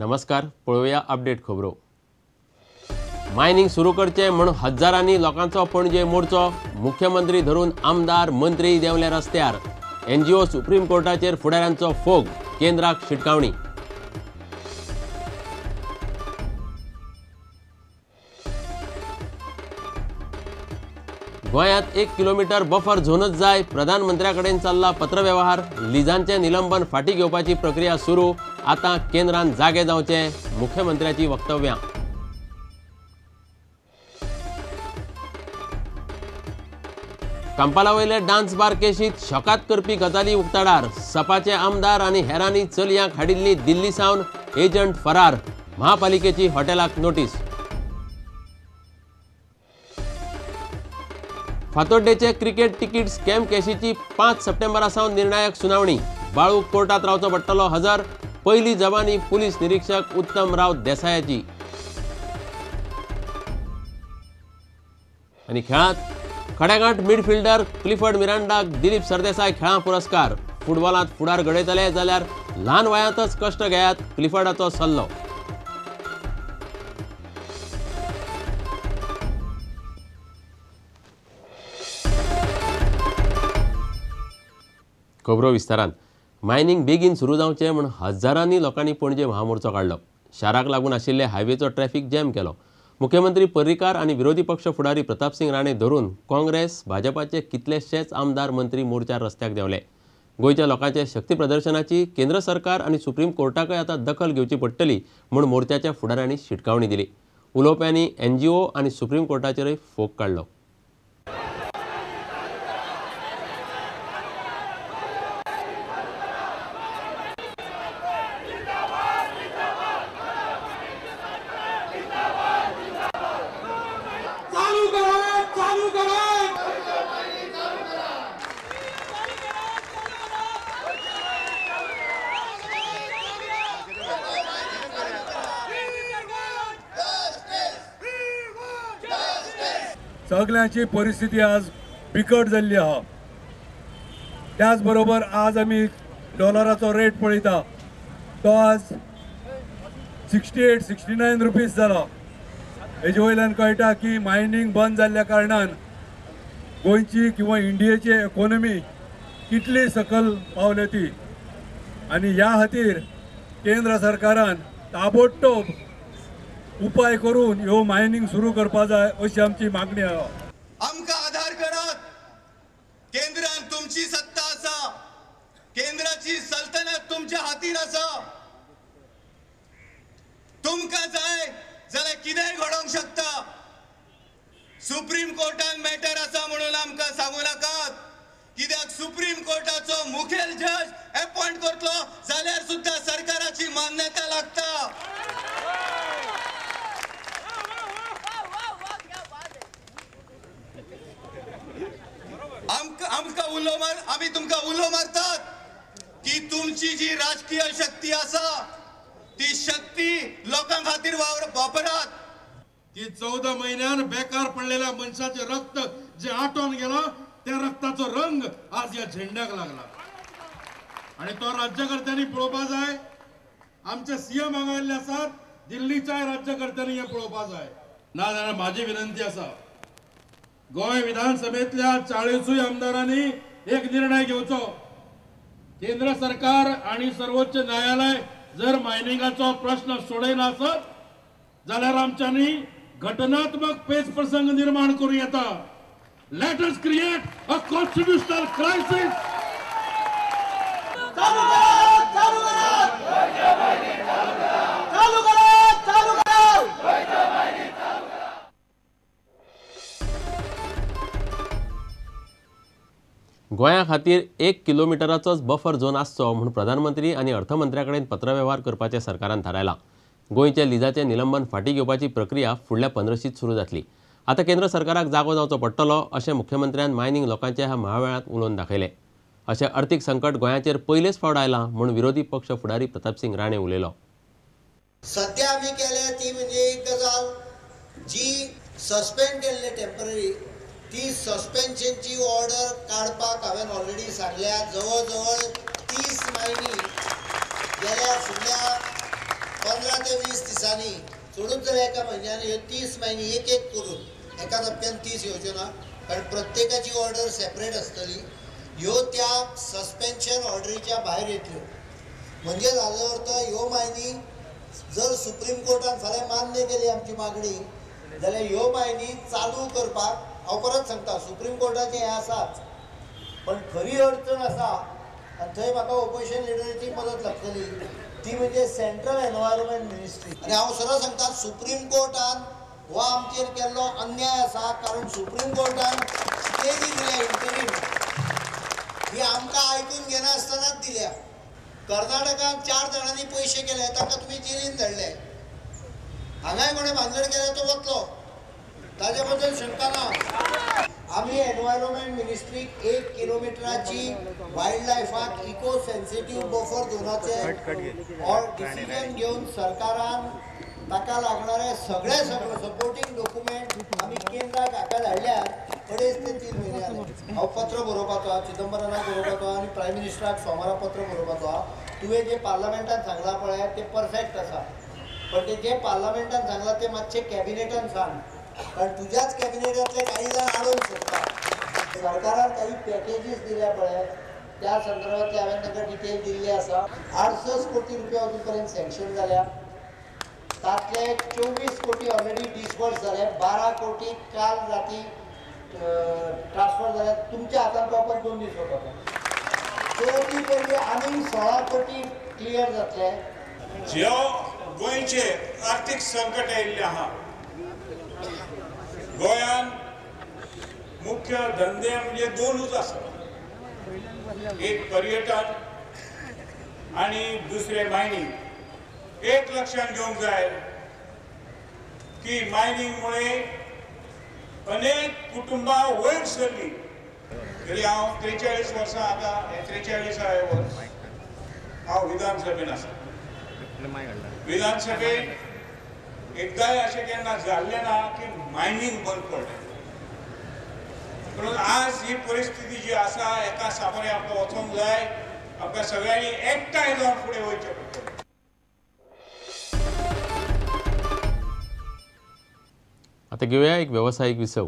नमस्कार, पळोवया अपडेट खबरो। मायनिंग सुरू करचें म्हूण हजारांनी लोकांचो पणजे मोर्चो। मुख्यमंत्री धरून आमदार मंत्री देंवले रस्त्यार। एनजीओ सुप्रीम कोर्टाचेर फुडाऱ्यांचो फोग, केंद्राक शिटकावणी। गोंयांत 1 किलोमीटर बफर झोनच जाय, प्रधानमंत्र्या कडेन चल्ला पत्रवेव्हार। लिजांचें निलंबन फाटीं घेवपाची प्रक्रिया सुरू, आतां केंद्रान जागे जावचें, मुख्यमंत्र्याची वक्तव्यां। कांपाला वयले डान्स बार केशीत शॉकात करपी गजाली उक्ताडार। सपाचे आमदार आनी हेरांनी चलयांक हाडिल्ली दिल्ली सावन, एजंट फरार। महापालिकेची हॉटेलाक नोटीस। फातोड्डेचे क्रिकेट तिकीट स्कॅम केशीची 5 सप्टेंबरा सावन निर्णायक सुनावणी। बाळू कोर्टात रावचो पडटलो हजर। पयली जबानी पुलीस निरीक्षक उत्तम राव देसायाची। आनी खेळांत खड्याघाट मिडफिल्डर क्लिफर्ड मिरांडाक दिलीप सरदेसाय खेळां पुरस्कार। फुटबॉलांत फुडार घडयतले जाल्यार ल्हान वयांतच कश्ट घेयात, क्लिफर्डाचो सल्लो। खबरो विस्तारान। मायनिंग बेगीन सुरू जावचें म्हूण हजारांनी लोकांनी पणजे महामोर्चो काडलो। शाराक लागून आशिल्ले हायवेचो ट्रॅफिक जॅम केलो। मुख्यमंत्री पर्रीकार आनी विरोधी पक्ष फुडारी प्रतापसिंग राणे धरून काँग्रेस भाजपाचे कितलेशेच आमदार मंत्री मोर्चार रस्त्याक देंवले। गोंयच्या लोकांचे शक्ती प्रदर्शनाची केंद्र सरकार आनी सुप्रीम कोर्टाकय आतां दखल घेवची पडटली म्हूण मोर्चाच्या फुडाऱ्यांनी शिटकावणी दिली। उलोवप्यांनी एनजीओ आनी सुप्रीम कोर्टाचेरय फोग काडलो। सगळ्यांची परिस्थिती आज बिकट जाल्ली आहा। त्याच बरोबर आज आमी डॉलराचो रेट पळयता तो आज 68-69 रुपीज जाला। हेजे वयल्यान कळटा की मायनिंग बंद जाल्ल्या कारणान गोंयची किंवा इंडियेची इकॉनॉमी कितली सकल पावल्या ती, आनी ह्या खातीर केंद्र सरकारान ताबडतोब उपाय करून ह्यो मायनिंग सुरू करपा जाय अशी आमची मागणी आसा। आमकां आधार करात, केंद्रान तुमची सत्ता आसा, केंद्राची सल्तनत तुमच्या हातीन आसा। तुमकां जाय जाल्यार कितेंय घडोवंक शकता। सुप्रीम कोर्टान मॅटर आसा म्हणून आमकां सांगू नाकात, कित्याक सुप्रीम कोर्टाचो मुखेल जज एपॉयंट करतलो जाल्यार सुद्दां सरकाराची मान्यता लागता। आमकां उलो मार, आमी तुमकां उलो मारतात की तुमची जी राजकीय शक्ती आसा ती शक्ती लोकां खातीर वापरात। की 14 म्हयन्यान बेकार पडलेल्या मनशाचें रक्त जे आटोवन गेलां त्या रक्ताचो रंग आज ह्या झेंड्याक लागला आनी तो राज्यकर्त्यांनी पळोवपा जाय। आमचे सीएम हांगा आयिल्ले आसात, दिल्लीच्याय राज्यकर्त्यांनी हें पळोवपा जाय। ना जाल्यार म्हाजी विनंती आसा, गोंय विधानसभेतल्या 40 आमदारांनी एक निर्णय घेवचो। केंद्र सरकार आणि सर्वोच्च न्यायालय जर मायनिंगाचो प्रश्न सोडयना आसत जाल्यार आमच्यांनी घटनात्मक पेच प्रसंग निर्माण करूं येता। Let us create a constitutional crisis. चालू करा, चालू करा, चालू करा, चालू करा। गोंया खातीर 1 किलोमिटराचोच बफर झोन आसचो म्हूण प्रधानमंत्री आनी अर्थमंत्र्या कडेन पत्रवेव्हार करपाचें सरकारान थारायलां। गोंयच्या लिजाचें निलंबन फाटीं घेवपाची प्रक्रिया फुडल्या 15शींत सुरू जातली। आतां केंद्र सरकाराक जागो जावचो पडटलो अशें मुख्यमंत्र्यान मायनिंग लोकांच्या ह्या महामेळांत उलोवन दाखयलें। अशें अर्थीक संकट गोंयाचेर पयलेच फावट आयलां म्हूण विरोधी पक्ष फुडारी प्रतापसिंग राणे उलयलो। सद्या आमी केल्या ती म्हणजे एक गजाल जी सस्पेंड केल्ले टेम्पररी, ती सस्पेन्शनची ऑर्डर काडपाक हांवें ऑलरेडी सांगल्या। जवळ जवळ 30 मायनी गेल्या फुडल्या 15 ते 20 दिसांनी चडूच जाल्यार एका म्हयन्यान ह्यो 30 मायनी एक एक करून एका धपक्यान 30 येवच्यो ना, कारण प्रत्येकाची ऑर्डर सेपरेट आसतली. ह्यो त्या सस्पेन्शन ऑर्डरीच्या भायर येतल्यो. म्हणजे हाजो अर्थ ह्यो मायनी जर सुप्रीम कोर्टान फाल्यां मान्य केली आमची मागणी जाल्यार ह्यो मायनी चालू करपाक हांव परत सांगता, सुप्रीम कोर्टाचें हें आसाच, पण खरी अडचण आसा आनी थंय म्हाका ओपोजिशन लिडरीची मदत लागतली, ती म्हणजे सेंट्रल एनवायरमेंट मिनिस्ट्री. आनी हांव सरळ सांगता, सुप्रीम कोर्टान हो आमचेर केल्लो अन्याय आसा, कारण सुप्रीम कोर्टान स्टे जी दिल्या इंटरीम ही आमकां आयकून घेनासतनाच दिल्या. कर्नाटकान 4 जाणांनी पयशे केले तांकां तुमी जेलीन धाडले, हांगाय कोणें भानगड केल्या तो वतलो, ताजे बद्दल शंका ना. आमी एनवायरमेंट मिनिस्ट्रीक 1 किलोमिटराची वायल्ड लायफाक इको सेन्सिटीव बफर झोनाचे ऑर डिसिजन घेवन सरकारान ताका लागणारे सगळे सगळे सपोर्टींग डॉक्युमेंट आमी केंद्राक हाका धाडल्यार 2.5 ते 3 म्हयने जाले. हांव पत्र बरोवपाचो आहा, चिदंबरनाक बरोवपाचो आहा आनी प्रायम मिनिस्टराक सोमारा पत्र बरोवपाचो आहा. तुवें जें पार्लमेंटान सांगलां पळय तें परफेक्ट आसा, पण ते जें पार्लमेंटान सांगलां तें मातशें कॅबिनेटान सांग, कारण तुज्याच कॅबिनेटांतले काही जाण आडोवंक सोदता. सरकारान काही पॅकेजीस दिल्या पळय त्या संदर्भातले हांवें तांकां डिटेल दिल्ली आसा. 68 कोटी रुपया अजून पर्यंत सँक्शन जाल्या, तातले 24 कोटी ऑलरेडी डिसबर्स जाले, 12 कोटी काल राती ट्रान्सफर जाल्या. तुमच्या हातान पावपाक 2 दीस वता. चवथी पयलीं आनीक 16 कोटी क्लियर जातले. ज्यो गोंयचे आर्थीक संकट आयिल्लें आहा, गोंयान मुख्य धंदे म्हणजे 2च आसा, एक पर्यटन आनी दुसरें मायनींग. एक लक्षात घेवंक जाय की मायनींग मुळे अनेक कुटुंबां वयर सरली. तरी हांव 43 वर्सां आतां 43 वर्स हांव विधानसभेन आसा. विधानसभेन एकदांय अशें केन्ना जाल्लें ना की मायनींग बंद पडलें. म्हणून आज ही परिस्थिती जी आसा एका सामने आमकां वचोंक जाय, आमकां सगळ्यांनी एकठांय जावन फुडें वयचें पडटलें. आतां घेवया एक वेवसायीक विसव.